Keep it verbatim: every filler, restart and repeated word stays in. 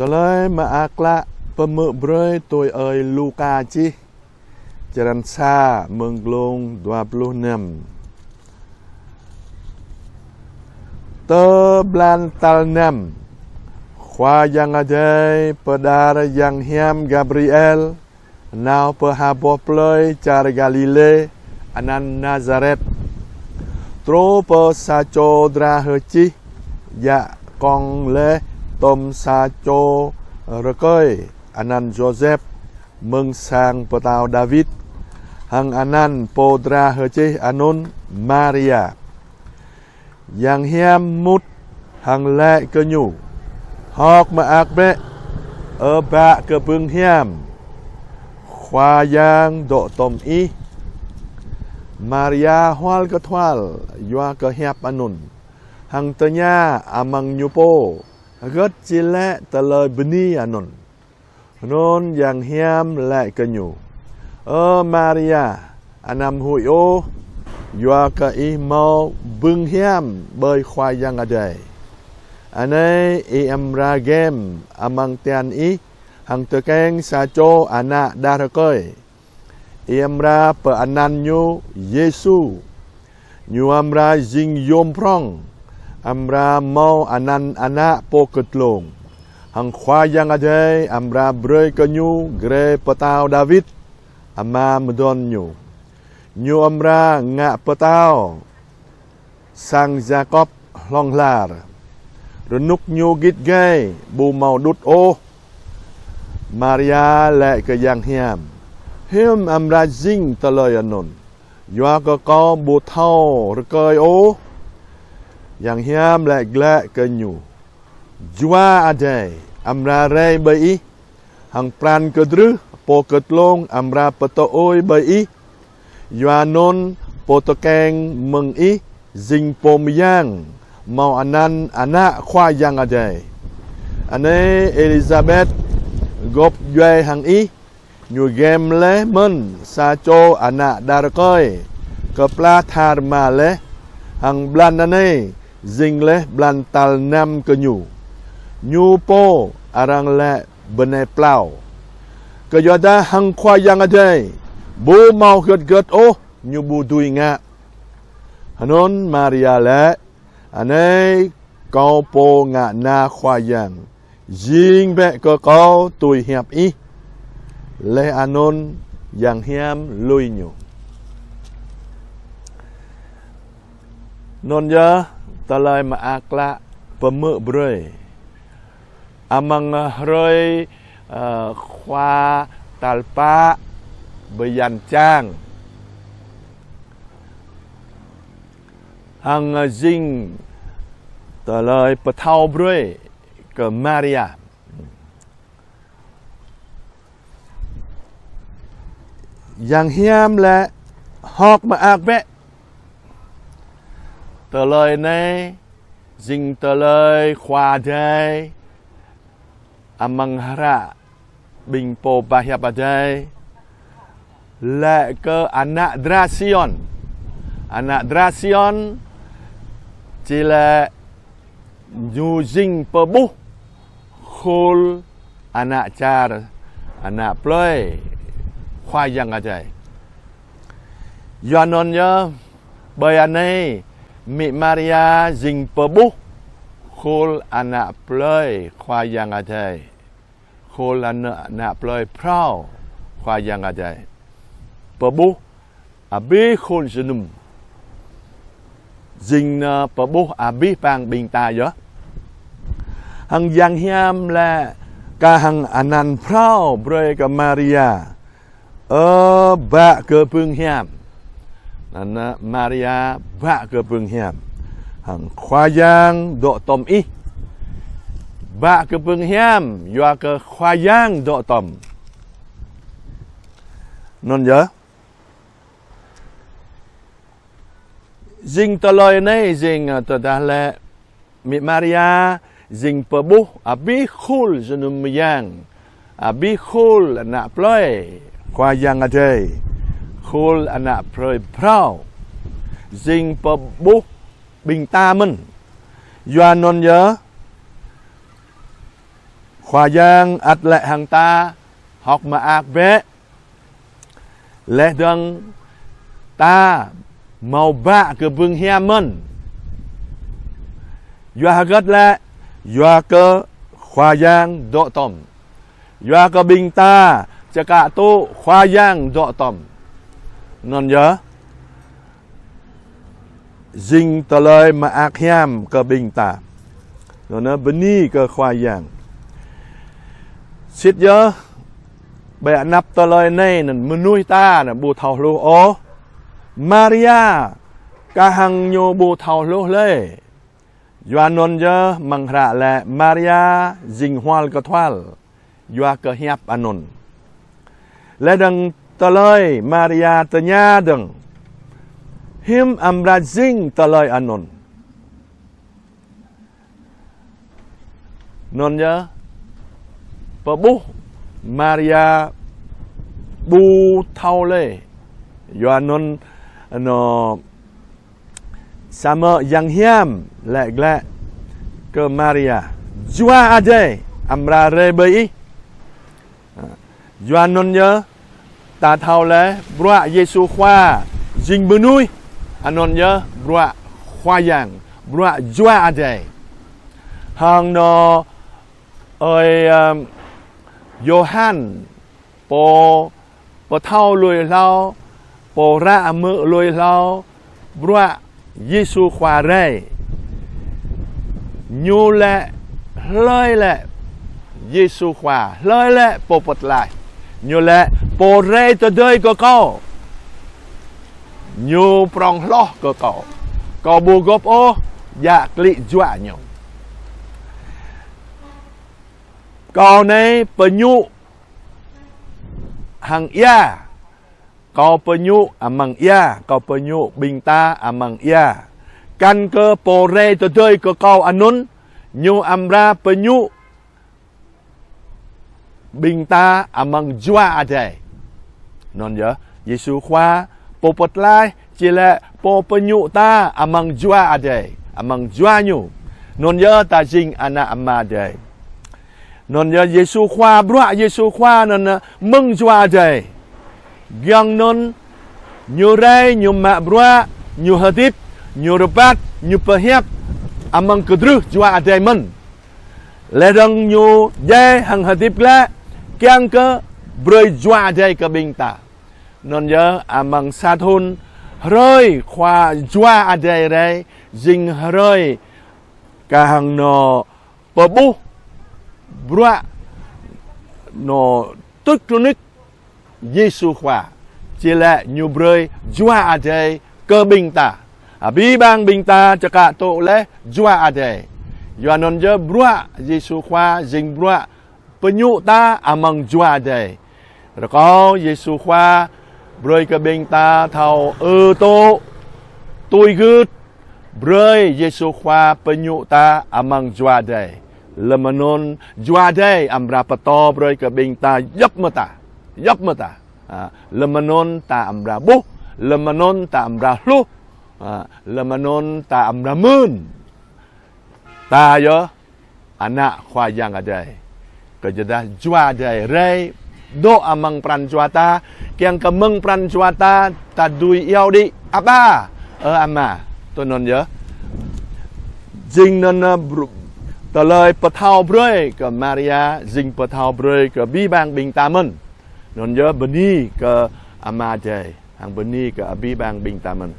Tơlơi Mơak Klă pơhmư̆ brơi tui ơi Luka čih. Črăn sa, mơ̆ng glông dua pluh năm. Tơ blan tal năm, Khua Yang Adai pơđar yang hiam Gabriel nao pơ ha boh plơi čar Galilê, anăn Nazaret, truh pơ sa čô dra hơčih, djă kông laih tôm sa čô rơkơi, anăn Yôsep, mơ̆ng sang pơtao Dawid, hăng anăn pô dra hơčih anŭn Maria. Yang hiam mŭt hăng laĭ kơ ñu: Hơ̆k mơak bĕ, ơ bă kơ bưng hiam, Khua Yang dŏ tôm ih. Maria hual kơthual yua kơ hiăp anŭn, hăng tơña amăng ñu pô: Hơgĕt či laĭ tơlơi bơni anŭn? Anŭn yang hiam laĭ kơ ñu: Ơ Maria, anăm huĭ ôh, yua kơ ih hmâo bưng hiam ƀơi Khua Yang Adai. Anai ih amra gem amăng tian ih, hăng tơkeng sa čô ană đah rơkơi. Ih amra pơanăn ñu Yêsu. Ñu amra jing yôm prŏng, amra hmâo anăn ană pô kơtlông. Hăng Khua Yang Adai amra brơi kơ ñu grê pơtao Dawid, ama mơdon ñu. Ñu amra ngă pơtao sang Yakôb hlŏng lar. Rơnŭk ñu git gai, ƀu hmâo đŭt ôh. Maria laĭ kơ yang hiam: Hiư̆m amra jing tơlơi anŭn, yua kơ kâo ƀu thâo rơkơi ôh? Yang hiam laĭ glaĭ kơ ñu: Jua Adai amra rai ƀơi ih, hăng pran kơdrưh pô kơtlông amra pơtơui ƀơi ih. Yua anŭn pô tơkeng mơ̆ng ih jing pô mơyang, hmâo anăn ană Khua Yang Adai. Anai Êlisabet gŏp djuai hăng ih, ñu gem laih mơ̆n sa čô ană đah rơkơi, kơplah tha rơma laih, hăng blan anai jing laih blan tal năm kơ ñu. Ñu pô arăng laĭ bơnai plao, kơyuadah hăng Khua Yang Adai ƀu hmâo hơgĕt hơgĕt ôh ñu ƀu dưi ngă. Anŭn Maria laĭ: Anai kâo pô ngă na Khua Yang, jing bĕ kơ kâo tui hiăp ih. Laih anŭn yang hiam lui ñu. Anŭn yơh tơlơi mơak klă pơhmư̆ brơi amăng hrơi, ơ, khua tal pă bơyan čang. Hăng, ơ, jing tơlơi pơthâo brơi kơ Maria. Yang hiam laĭ: Hơ̆k mơak bĕ. Tơlơi anai jing tơlơi Khua Adai amăng hră ƀing pô pơhiăp Adai laĭ kơ ană dra Siôn. Ană dra Siôn či laĭ ñu jing pơƀuh khul ană čar, ană plơi Khua Yang Adai. Yua anŭn yơh, ƀơi anai, amĭ Maria jing pơƀuh khul ană plơi Khua Yang Adai. Khul ană, ană plơi phrâo Khua Yang Adai. Pơƀuh abih khul jơnum. Jing, ơ, pơƀuh abih bang ƀing ta yơh. Hăng yang hiam laĭ kah hăng anăn phrâo brơi kơ Maria: Ơ bă kơ bưng hiam. Anŭn, ơ, Maria bă kơ bưng hiam. Hăng Khua Yang dŏ tôm ih. Bă kơ bưng hiam, yua kơ Khua Yang dŏ tôm. Anŭn yơh. Jing tơlơi anai jing, ơ, tơdah laĭ amĭ Maria jing pơƀuh abih khul jơnum mơyang, abih khul ană plơi Khua Yang Adai, khul ană plơi phrâo, jing pơƀuh ƀing ta mơ̆n. Yua anŭn yơh, Khua Yang ăt laĭ hăng ta: Hơ̆k mơak bĕ, laih dơ̆ng ta hmâo bă kơ bưng hiam mơ̆n. Yua hơget lĕ? Yua kơ Khua Yang dŏ tŏm. Yua kơ ƀing ta čơkă tŭ Khua Yang dŏ tŏm. Anŭn yơh jing tơlơi mơak hiam kơ ƀing ta. Anŭn bơni kơ Khua Yang. Sĭt yơh, ƀơi anăp tơlơi anai anŭn mơnuih ta anŭn ƀu thâo hluh ôh. Maria kah hăng ñu ƀu thâo hluh lĕ. Yua anŭn yơh mơ̆ng hră lĕ Maria jing hual kơthual yua kơ hiăp anŭn. Laih dơ̆ng tơlơi Maria tơña dơ̆ng: Hiư̆m amra jing tơlơi anŭn? Anŭn yơh pơƀuh Maria ƀu thâo lĕ. Yua anŭn, anŭn samơ̆ Yang Hiam laĭ glaĭ kơ Maria: Jua Adai amra rai ƀơi ih. Yua anŭn yơh ta thâo lĕ bruă Yêsu Khua jing mơnuih, anŭn yơh bruă Khua Yang, bruă Jua Adai. Hăng anŭn ơi, ơm, Yôhan, pô pơthâo lui hlâo, pô ră hmư̆ lui hlâo bruă Yêsu Khua rai. Ñu laĭ: Hlơi lĕ Yêsu Khua, hlơi lĕ Pô Pơtlaih? Ñu laĭ: Pô rai tơdơi kơ kâo, ñu prŏng hloh kơ kâo, kâo ƀu gơ̆p ôh djă klĭ juă ñu. Kâo anai pơñu hăng ia. Kâo pơñu amăng ia, kâo pơñu ƀing ta amăng ia. Kăn kơ Pô rai tơdơi kơ kâo anŭn, ñu amra pơñu ƀing ta amăng Jua Adai. Anŭn yơh, Yêsu Khua, Pô Pơtlaih, či lĕ Pô pơñu ta amăng Jua Adai, amăng Jua Ñu. Anŭn yơh ta jing ană Ama Adai. Anŭn yơh Yêsu Khua, bruă Yêsu Khua anŭn mơ̆ng Jua Adai. Giŏng anŭn ñu rai, ñu mă bruă, ñu hơdip, ñu rơbat, ñu pơhiăp amăng kơdrưh Jua Adai mơ̆n. Laih dơ̆ng ñu djai hăng hơdip glaĭ, kiăng kơ brơi Jua Adai kơ ƀing ta. Anŭn yơh amăng sa thŭn hrơi Khua Jua Adai rai, jing hrơi kah hăng anŭn pơƀuh bruă anŭn tuč rơnuč Yêsu Khua, či lĕ ñu brơi Jua Adai kơ ƀing ta. Abih bang ƀing ta čơkă tŭ laih Jua Adai. Yua anŭn yơh bruă Yêsu Khua jing bruă pơñu ta amăng Jua Adai. Rơkâo Yêsu Khua brơi kơ ƀing ta thâo ư tŭ, tui gưt, brơi Yêsu Khua pơñu ta amăng Jua Adai. Lơ̆m anŭn Jua Adai amra pơtô brơi kơ ƀing ta djŏp mơta, djŏp mơta. Ha, lơ̆m anŭn ta amra ƀuh, lơ̆m anŭn ta amra hluh, ha, lơ̆m anŭn ta amra mơ̆n. Ta yơh ană Khua Yang Adai. Kơyuadah Jua Adai rai dŏ amăng pran jua ta, kiăng kơ mơ̆ng pran jua ta, ta dưi iâu đĭ Aba, ơ Ama. Tui anŭn yơh. Jing anŭn, ơ, br-, tơlơi pơthâo brơi kơ Maria, jing pơthâo brơi kơ abih bang ƀing ta mơ̆n. Anŭn yơh bơni kơ Ama Adai, hăng bơni kơ abih bang ƀing ta mơ̆n.